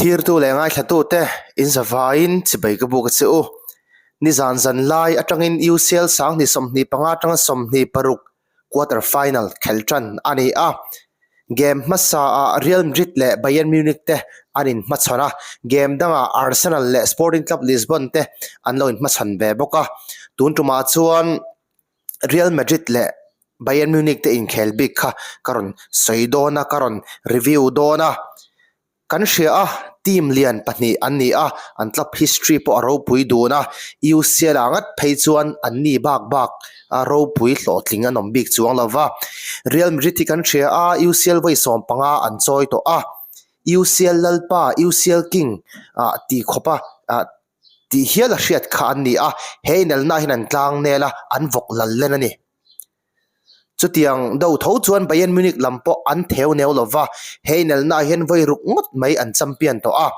Thlirtu leh ngaithlatute in zavaiin chibai ka buk a che u. Nizan zan lai atangin UCL 2025 atanga 26 quarter final khelh tan a ni a. Game hmasaah Real Madrid leh Bayern Munich te an inhmachhawn a, game dangah Arsenal leh Sporting Club Lisbon te an lo inhmachhawn ve bawk a. Tun tumah chuan Real Madrid leh Bayern Munich te inkhel bik kha ka rawn sawi dawn a, ka rawn review dawn a. Kan hria a, team lian pahnih an ni a, an club history pawh a ropui dun a, UCL ah ngat phei chuan an ni bak bak a ropui hlawhtling an awm bik chuang lo va. Real Madrid hi kan hria a, UCL vawi 15 an chawi tawh a, UCL Lalpa, UCL King ah tih khawp a ah tih hial a hriat kha an ni a, he inelna hian an tlang nel a, an vawk lal len a ni. Chutiang do tho chuan Bayern Munich lam pawh an theu neu lo va, he inelnaah hian vawi ruk ngawt mai an champion tawh a.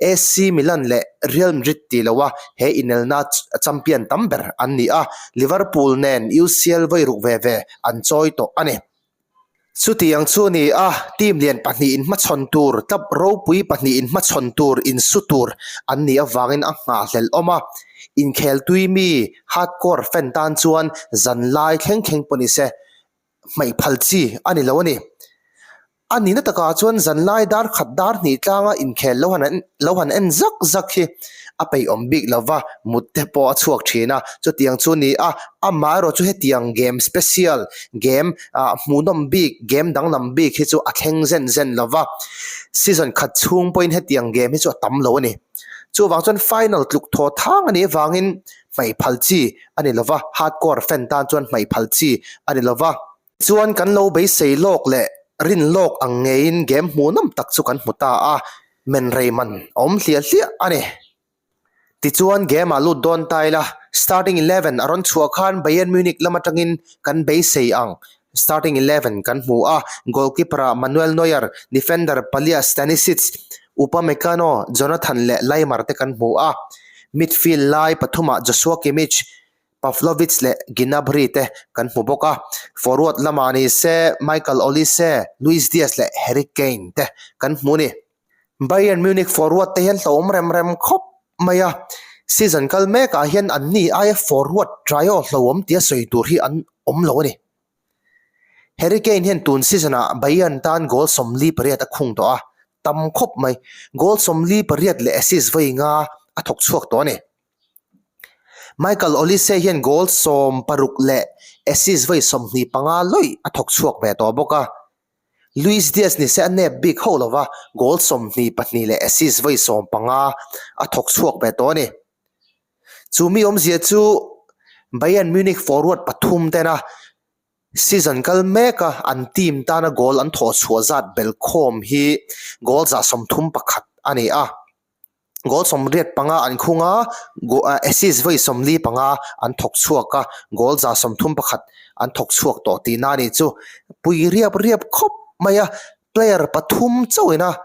AC Milan leh Real Madrid ti loa he inelna champion tam ber an ni a, Liverpool nen UCL vawi ruk ve ve an chawi tawh a ni. Chutiang chu a ni a, team lian pahnih inhmachhawn tur, club ropui pahnih inhmachhawn tur, insu tur an nih avangin a nghahhlelh awm a. Inkhel tui mi hardcore fan tan chuan zan lai thleng thleng pawh ni se, hmaih phal chi a ni lo a ni. A nihna takah chuan zan lai dar khat dar hnih tlanga inkhel lo han lo han en zak zak hi a peihawm bik lo va, mut te pawh a chhuak thin a, chutiang chu a ni a, amaherawh chu hetiang game special game ah hmuhnawm bik game danglam bik hi chu a thleng zen zen lo va, season khat chhung pawhin hetiang game hi chu a tam lo a ni. Chuvang chuan final tluk thaw thang a nih avangin hmaih phal chi a ni lo va, hardcore fan tan chuan hmaih phal chi a ni lo va. Chuan kan lo beisei lawk leh rin lawk ang ngeiin game hmuhnawm tak chu kan hmu ta a, men rei man a awm hliah hliah a ni. Tichuan game ah lut dawn ta ila, starting 11 a rawn chhuah khan Bayern Munich lam atangin kan beisei ang starting 11 kan hmu a, goalkeeper ah Manuel Neuer, defender Palia Stanisic, Upamecano, Jonathan leh Laimer te kan hmu a, midfield lai pathumah Joshua Kimmich, Pavlovic leh Gnabry te kan hmu bawk a, forward lamah ni se Michael Olise, Luis Diaz leh Harry Kane te kan hmu a ni. Bayern Munich forward te hian hlauhawm rem rem khawp mai a, season kal mekah hian anni aia forward trio hlauhawm tia sawi tur hi an awm lo a ni. Harry Kane hian tun season ah Bayern tan goal 48 a khung tawh a, tam khawp mai. Goal 48 leh assist vawi nga a thawk chhuak tawh a ni. Michael Olise hian goal 16 leh assist vawi 25 lawih a thawk chhuak ve tawh bawk a. Luis Diaz ni se a nep bik hauh lo va, goal 22 leh assist vawi 15 a thawk chhuak ve tawh a ni. Chu mi awmzia chu Bayern Munich forward pathum tena season kal meka an team tana goal an thawh chhuah zat belkhawm hi goal 31 a ni a. Goal 85 an khung a, assist vawi 45 an thawk chhuak a, goal 131 an thawk chhuak tawh tihna a nih chu. Pui riap riap khawp mai a, player pathum chauhin a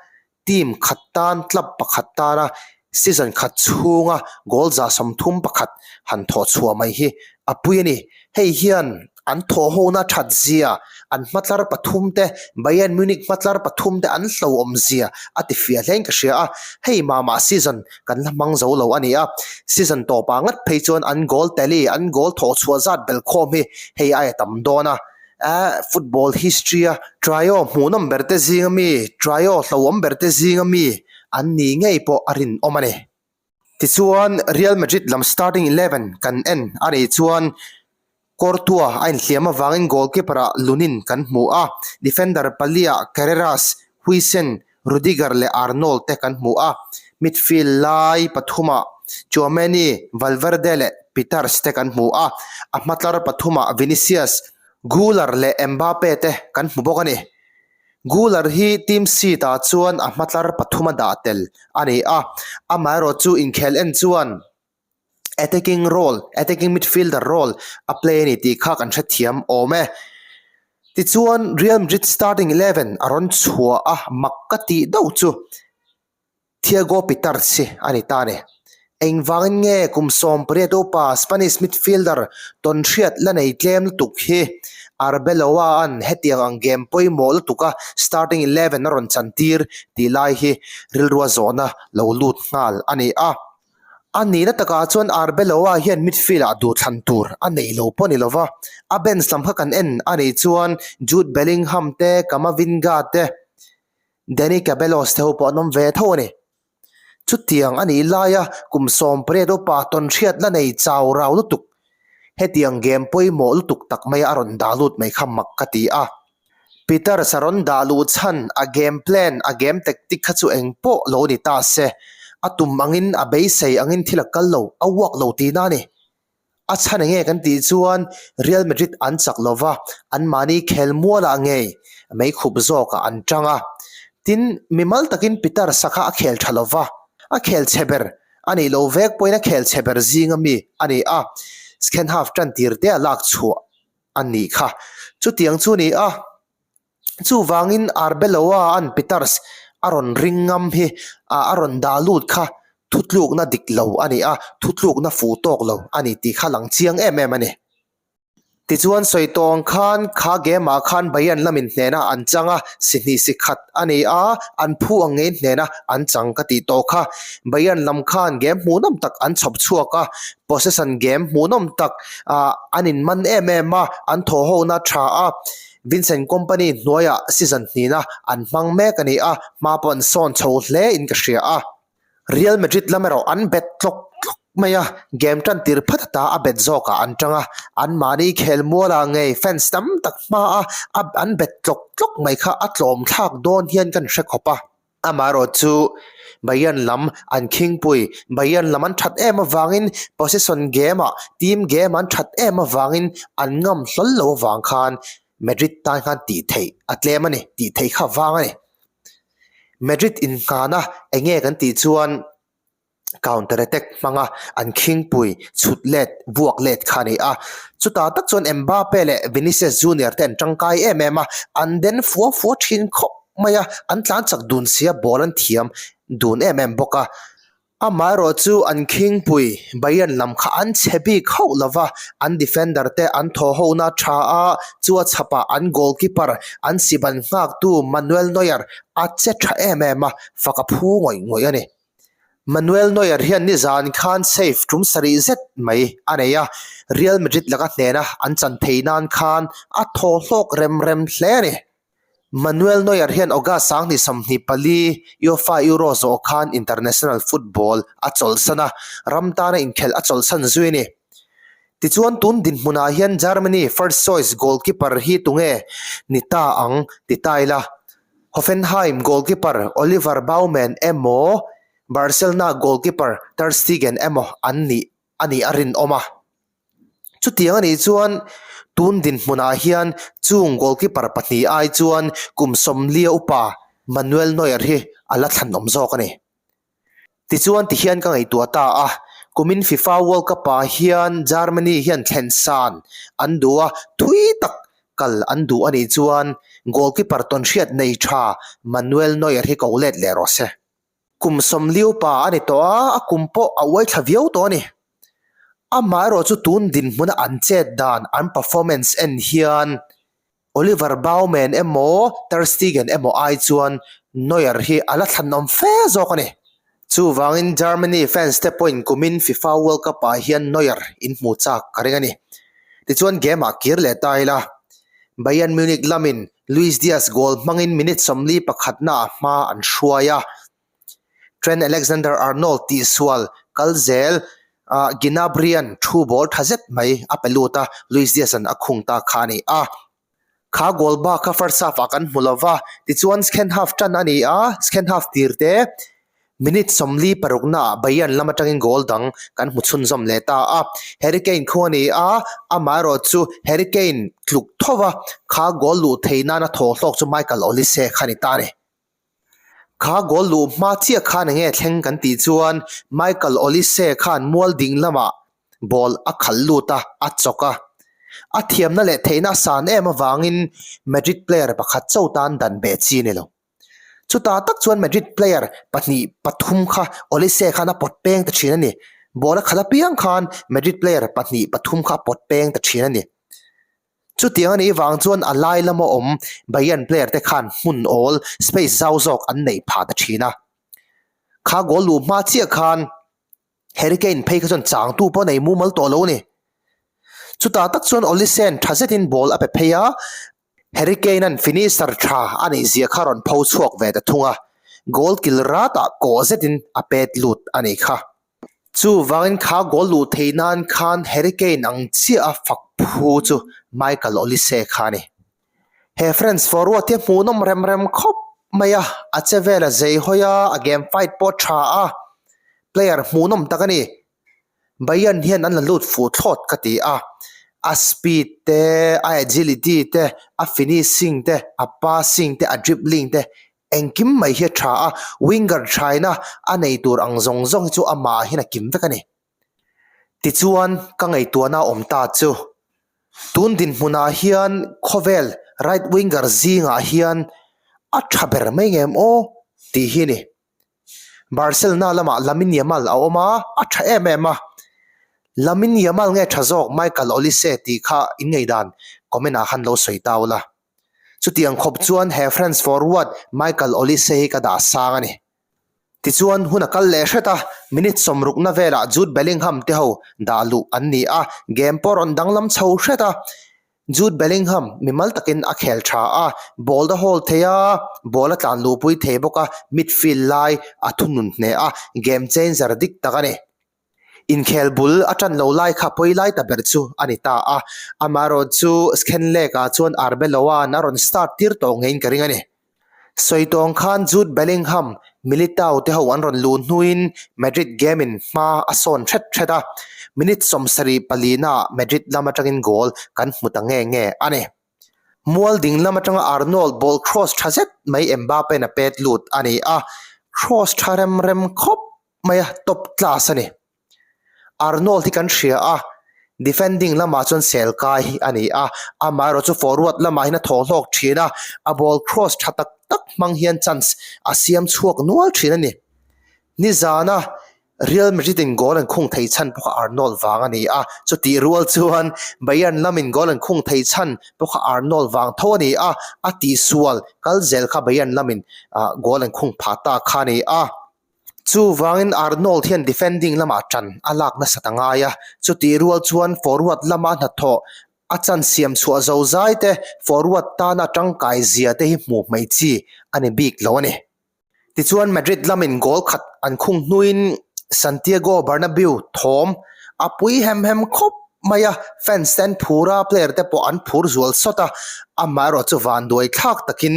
team khat tan club pakhat tana season khat chhunga goal 31 han thawh chhuah mai hi a pui a ni. Hei hian an thawhhona that zia, an hmatlar pathum te, Bayern Munich hmatlar pathum te an hlauhawm zia a ti fiah hlein ka hria a. Hei mah mah season kan la hmang zo lo a ni a, season tawpah ngat phei chuan an goal tally, an goal thawh chhuah zat belkhawm hi hei aia tam dawn a. Football history a trio hmuhnawm ber te zinga mi, trio hlauhawm ber te zinga mi an ni ngei pawh a rinawm a ni. Tichuan Real Madrid lam starting 11 kan en a nih chuan Courtois a inhliam avangin goalkeeper ah Lunin kan hmu a, defender paliah Carreras, Huijsen, Rudiger leh Arnold te kan hmu a, midfield lai pathumah Tchouameni, Valverde leh Peters te kan hmu a, a hmatlar pathumah Vinicius, Guler leh Mbappe te kan hmu bawk a ni. Guler hi team sheet ah chuan a hmatlar pathum a dah tel a ni a, amaherawh chu inkhel en chuan attacking role, attacking midfielder role a play a ni tih kha kan hrethiam awm e. Tichuan Real Madrid starting 11 a rawn chhuah a, mak ka tih deuh chu. Thiago Pitarch hi a ni ta a ni. Engvangin nge kum 18 upa Spanish midfielder tawnhriat la nei tlem lutuk hi? Arbeloa-a'n hetiang ang game pawimawh lutuka starting eleven a rawn chantir tih lai hi rilrua zawhna lo lut nghal a ni a. A nihna takah chuan Arbeloa hian midfield-ah duhthlan tur a nei lo pawh a ni lo va, a bench lam kha kan en a nih chuan Jude Bellingham te, Camavinga te, Dani Ceballos te ho pawh an awm ve tho a ni. Chutiang a nih laia kum 18 upa tawnhriat la nei chau rau lutuk, hetiang game pawimawh lutuk tak maia a rawn dah lut mai kha mak ka ti a. Peters a rawn dah luh chhan a game plan, a game tactic kha chu eng pawh lo ni ta se, a tum angin a beisei angin thil a kal lo, a uak lo tihna a ni. A chhan enge kan tih chuan Real Madrid an chak lo va, anmahni khelmualah ngei meikhup zawkah an tang a. Tin, mimal takin Peter Saka a khel tha lo va, a khel chhe ber a nih loh vek pawhin a khel chhe ber zinga mi a ni a, second half tan tir te a lak chhuah a nih kha. Chutiang chu a ni a. Chuvangin Arbeloa an Peters a rawn ring ngam hi a rawn dah lut kha thutlukna dik lo a ni a, thutlukna fuh tawk lo a ni tih kha lang chiang em em a ni. Tichuan sawi tawh ang khan kha game ah khan Bayern lamin hnena an chang a, si hnih si khat a ni a, an phu ang ngeiin hnena an chang ka tih tawh kha. Bayern lam khan game hmuhnawm tak an chhawp chhuak a, possession game hmuhnawm tak an inman em em a, an thawhhona tha a. Vincent Kompany hnuaiah season hnihna an hmang mek a ni a, hma pawh an sawn chho hle in ka hria a. Real Madrid lam erawh an bet tlawk tlawk mai a, game tan tir phat ata a bet zawkah an tang a, anmahni khelmualah ngei fans tam tak hmaa an bet tlawk tlawk mai kha a tlawm thlak dawn hian kan hre khawp a. Amaherawh chu Bayern lam an khingpui, Bayern lam an that em avangin possession game-ah team game an that em avangin an ngam hlawl lo avang khan Madrid tan khan tih theih a tlem a ni, tih theih kha vang a ni. Madrid inngana eng nge kan tih chuan counter attack hmanga an khingpui chhut let vuak let kha a ni a, chutah tak chuan Mbappe leh Vinicius Junior te an tangkai em em a, an den fua fua thin khawp mai a, an tlan chak dun sia ball an thiam dun em em bawk a, amaherawh chu an khingpui Bayern lam kha an chhe bik hauh lo va, an defender te an thaw hona tha a, chu a chhapah an goalkeeper an siban nghaktu Manuel Neuer a che tha em em a, fak a phu ngawih ngawih a ni. Manuel Neuer hian nizan khan save tum sarih zet mai a nei a, Real Madrid laka hnena an chan thei nan khan a thaw hlawk rem rem hle a ni. Manuel Neuer hian August 2024 UEFA Euro zawh khan international football a chawlhsan a, ram tana inkhelh a chawlhsan zui a ni. Tichuan tun dinhmunah hian Germany first choice goalkeeper hi tunge ni ta ang ti ta ila. Hoffenheim goalkeeper Oliver Baumann emaw Barcelona goalkeeper Ter Stegen emaw an nih a nih a rinawm a. Chutiang a nih chuan tun dinhmunah hian chung goalkeeper pahnih ai chuan kum sawmlia upa Manuel Neuer hi a la thlanawm zawk a ni. Tichuan tihian ka ngaihtuah ta a, kumin FIFA World Cup ah hian Germany hian thlen san an duh a, thui tak kal an duh a nih chuan goalkeeper tawnhriat nei tha Manuel Neuer hi ko let leh rawh se. Kum sawmliu pa a ni tawh a, a kum pawh a uai thla viau tawh a ni. Amaherawh chu tun dinhmuna an chet dan, an performance en hian Oliver Baumann emaw Ter Stegen emaw ai chuan Neuer hi a la thlanawm fe zawk a ni. Chuvangin Germany fans te pawhin kumin FIFA World Cup ah hian Neuer in hmu chak ka ring a ni. Tichuan game ah kir leh ta ila. Bayern Munich lamin Luis Diaz goal hmangin minute 41 ah hma an hruai a. Trent Alexander-Arnold tihsual kal zel ah Gnabry-a'n thu ball tha zet mai a pe lut a, Luis Diaz-a'n a khung ta kha a ni a. Kha goal bak kha first half ah kan hmu lo va, tichuan second half tan a ni a, second half tir te minute 46 na ah Bayern lam atangin goal dang kan hmu chhunzawm leh ta a. Harry Kane khu a ni a, amaherawh chu Harry Kane tluk tho va, kha goal luh theih nana thaw hlawk chu Michael Olise kha a ni ta a ni. Kha goal luh hma chiah khan enge thleng kan tih chuan Michael Olise khan mual ding lamah ball a khalh lut a, a chawk a. A thiamna leh theihna a san em avangin Madrid player pakhat cho tan dan beh chi a ni lo. Chutah tak chuan Madrid player pahnih pathum kha Olise khan a pawt peng ta thin a ni. Ball a khalh apiang khan Madrid player pahnih pathum kha a pawt peng ta thin a ni. Chutiang a nih vang chuan a lai lama awm Bayern player te khan hmun awl, space, zau zawk an neih phah ta thin a. Kha goal luh hma chiah khan Harry Kane phei kha chuan changtu pawh a nei mumal tawh lo a ni. Chutah tak chuan Olise-a'n tha zetin ball a pe phei a, Harry Kane-a'n finisher tha a neih zia kha rawn pho chhuak ve ta thung a, goal kil ratah kawh zetin a pet lut a nih kha. Chuvangin kha goal luh theih nan khan Harry Kane ang chiah a fak phu chu Michael Olise kha a ni. He France forward hi a hmuhnawm rem rem khawp mai a, a che vel a zei hawi a, a game fight pawh a tha a, player hmuhnawm tak a ni. Bayern hian an la lut fuh thlawt ka ti a, a speed te, a agility te, a finishing te, a passing te, a dribbling te engkim mai hi a tha a, winger thaina a nei tur ang zawng zawng hi chu amah hian a kim vek a ni. Tichuan ka ngaihtuahna awm ta chu tun dinhmunah hian khawvel right winger zingah hian a tha ber mai ngem aw tih hi a ni. Barcelona lamah Lamine Yamal a awm a, a tha em em a. Lamine Yamal nge tha zawk Michael Olise tih kha in ngaihdan comment ah khan lo sawi ta ula. Chutiang khawp chuan he France forward Michael Olise hi ka dah sang a ni. Tichuan hun a kal leh hret a, minute sawmrukna velah Jude Bellingham te ho dah luh an ni a, game pawh rawn danglam chho hret a. Jude Bellingham mimal takin a khel tha a, ball a hold thei a, ball a tlan luhpui thei bawk a, midfield lai a thunun hneh a, game changer dik tak a ni. Inkhel bul a tan lo lai kha pawi lai ta ber chu a ni ta a, amaherawhchu Schenlek-ah chuan Arbeloa-a'n a rawn start tir tawh ngeiin ka ring a ni. Sawi tawng khan Jude Bellingham, Militao te ho an rawn luh hnuin Madrid game in hma a sawn hret hret a, minute 74 ah Madrid lam atangin goal kan hmu ta nge nge a ni. Mual ding lam atanga Arnold ball cross tha zet mai Mbappe-in a pet lut a ni a, cross tha rem rem khawp mai a, top class a ni. Arnold hi kan hria a, defending lamah chuan sel kai hi a ni a, amaherawh chu forward lamah hian a thaw hlawk thin a, a ball cross tha tak tak hmang hian chance a siam chhuak nual thin a ni. Nizana Real Madrid in goal an khung thei chhan pawh kha Arnold vang a ni a, chutih rual chuan Bayern lamin goal an khung thei chhan pawh kha Arnold vang tho a ni a, a tihsual kal zel kha Bayern lamin goal an khung phah ta kha a ni a. Chuvangin Arnold hian defending lamah ṭan a lak nasat a ngai a, chutih rual chuan forward lama hnathawh a chan siam chhuah zo zai te, forward tana tangkai zia te hi hmuh hmei chi a ni bik lo a ni. Tichuan Madrid lamin goal khat an khung hnuin Santiago Bernabeu thawm a pui hem hem khawp mai a, fans te an phur a, player te pawh an phur zual sawt a, amaherawh chu vanduai thlak takin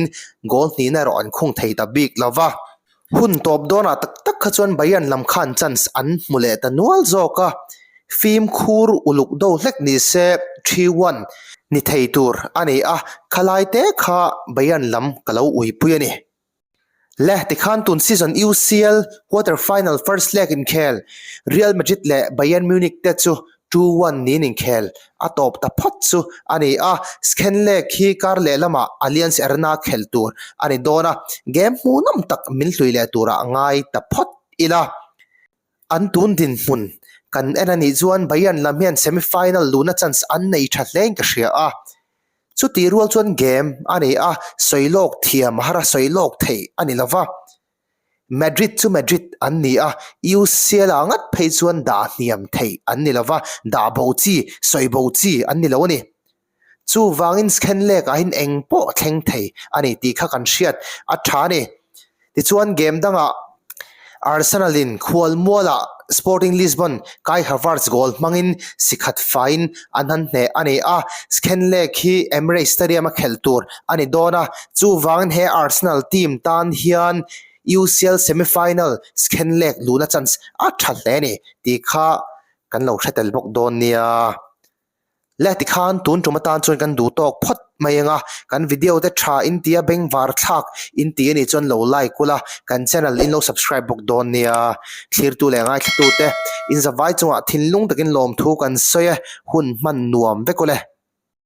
goal hnihna erawh an khung thei ta bik lo va. Hun tawp dawnah tak tak kha chuan Bayern lam khan chance an hmu leh ta nual zawk a, fimkhur uluk do hlek ni se 3-1 ni thei tur a ni a, khalai te kha Bayern lam ka lo uipui a ni. Le tikhan tun season UCL quarter final first leg inkhel Real Madrid leh Bayern Munich te chu 2-1 niin inkhel a tawp ta phawt chu a ni a, Schenlek hi kar lehlamah Allianz Arena khelh tur a ni dawn a, game hmuhnawm tak min hlui leh turah ngai ta phawt ila. An tun dinhmun kan en a nih chuan Bayern lam hian semi-final luhna chance an nei tha hlein ka hria a, chutih rual chuan game a ni a, sawi lawk thiam a har a, sawi lawk theih a ni lova. Madrid chu Madrid an ni a, UCL ah ngat phei chuan dah hniam theih an ni lova, dah bo chi, sawi bo chi an ni lo a ni. Chuvangin Schenlek ah hian eng pawh thleng thei a ni tih kha kan hriat a tha a ni. Tichuan game dangah Arsenal in khualmualah Sporting Lisbon Kai Havertz goal hmangin si khat faiin an han hneh a ni a, Schenlek hi Emirates Stadium a khelh tur a ni dawn a, chuvangin he Arsenal team tan hian UCL semi-final Schenlek luhna chance a tha hle a ni tih kha kan lo hre tel bawk dawn nia. Le tikhan tun tum atan chuan kan duh tawk phawt mai ang a, kan video te tha in tia bengvar thlak in ti a nih chuan lo like ula, kan channel in lo subscribe bawk dawn nia. Thlirtu leh ngaithlatute in zavai chungah thinlung takin lawmthu kan sawi e, hun hman nuam vek ule.